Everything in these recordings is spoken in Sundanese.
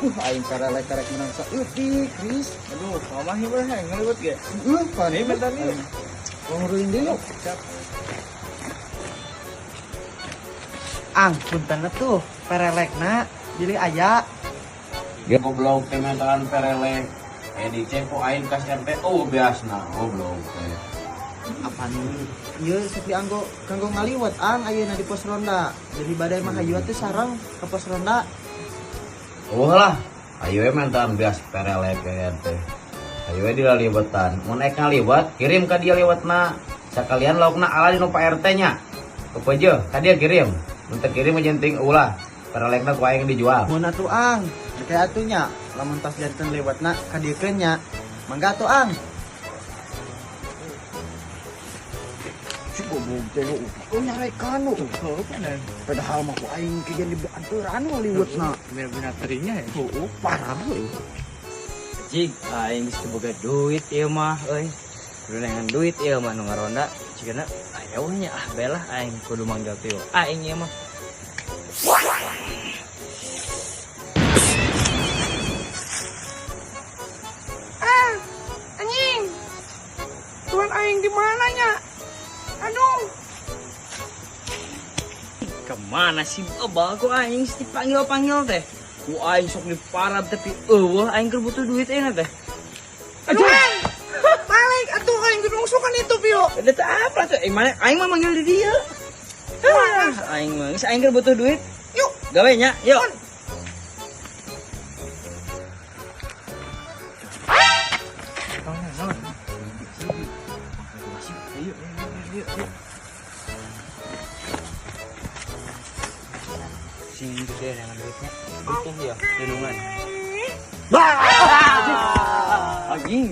Aing perelek karek menang saeutik, Kris. Aduh, mama hiber heng ngaliwet ge. Pan Ini bentar nih. Nguruin deui yuk. Siap. Ang, punten tuh perelekna bilih aya. Goblok teh mentaan perelek. Eh dicek ku aing kasihan teh oh biasna goblok teh. Apa nih? Ieu sok dianggo kanggo ngaliwet ang ayeuna di pos ronda. Jadi badai mah hayu atuh sareng ke pos ronda. Oh lah, ayo we mentaan bias perelek kayak teh. Ayo we dilaliwetan. Mun ek ngaliwet, kirim ka dia liwetna. Sakalian laukna ala di nu Pak RT nya. Kepeje, ka dia kirim. Mun teu kirim mah jenting ulah. Perelekna ku aing dijual. Mun atuh ang, engke atuh nya lamun tos janten liwetna ka dieu nya. Mangga atuh ang. Si goblok teh oh nyarekan lu. Padahal mah ku aing kieu di anturan ngaliwetna. Bener-bener terinya ya. Heeh, parah we. Cik, aing geus teu boga duit ieu mah euy. Kudu neangan duit ieu mah nu ngaronda. Cigana aya nya ah belah aing kudu manggil tio. Aing ieu mah. Ah, anjing. Tuan aing di mana nya? Aduh. Kemana sih bebal ku aing dipanggil-panggil teh. Ku aing sok diparab tapi eueuh aing keur butuh duit ayeuna teh. Aduh. Balik atuh aing gedungsukan itu pio. Ada teh apa tuh? Eh mana aing mah manggil di dieu. Ah, aing mah geus aing keur butuh duit. Yuk. Gawe nya, yuk. Sing gede dengan duitnya. Butuh ya, lindungan. Anjing.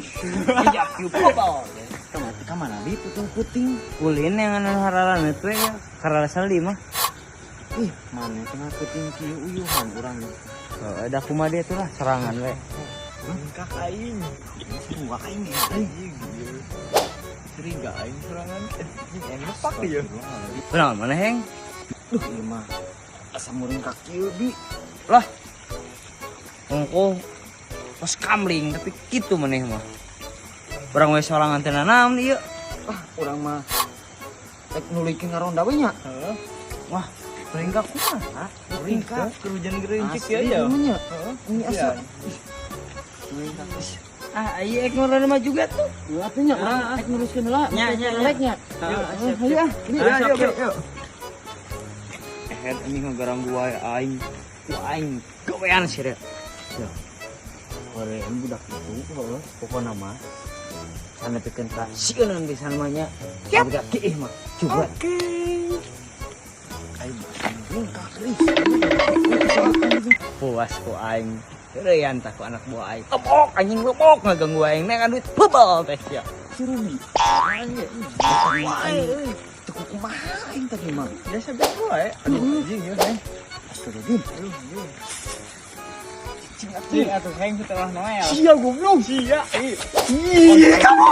Iya, kieu bobol. Kamana ka mana bi puting-puting. Ulin yang anu haralan itu ya, karalasan lima. Ih, mana tengah puting kieu uyuhan urang. Oh, ada kumaha dia tuh lah serangan we. Kak aing. Semua aing ya. Sering gak aing serangan. Anjing aing nepak ya. Kunaon mana heng? Duh, ieu mah asa muringkak kieu bi. Lah. Ongko pas kamling tapi kitu maneh mah. Urang we sorangan teh nanaon ieu. Ah, urang mah rek nuluykeun ngaronda we nya. Heeh. Wah, muringkak kumaha? Muringkak kerujan gerincik ya Asli ya. ieu mah nya. Heeh. Ini asa Iya. Ah, ieu ek ngaronda mah juga tuh. Ieu atuh nya urang rek neruskeun heula. Nya, nya, nya. Nya. Yuk, Ayo ah, ini Ayo, yuk, yuk. yuk. Eh, anjing ngagarang gua aing. Ku aing gawean sih rek. Ya. Korean budak itu, heeh, pokona mah sana pikeun ka sieun pisan mah nya. Budak kiih mah. Coba. Oke. Aing muringkak Kris. Puas ku aing. Heureyan tah ku anak buah aing. Lepok anjing lepok ngaganggu aing neangan duit bebal teh sia. Si Rumi. Aing euy. Teu kumaha aing tadi mah. Biasa biasa wae. Aduh anjing ya heng. Astagfirullahaladzim. Aduh anjing. Cing atuh. Cing atuh heng setelah Noel. Sia goblok. Sia. Ih. Ih, kamu.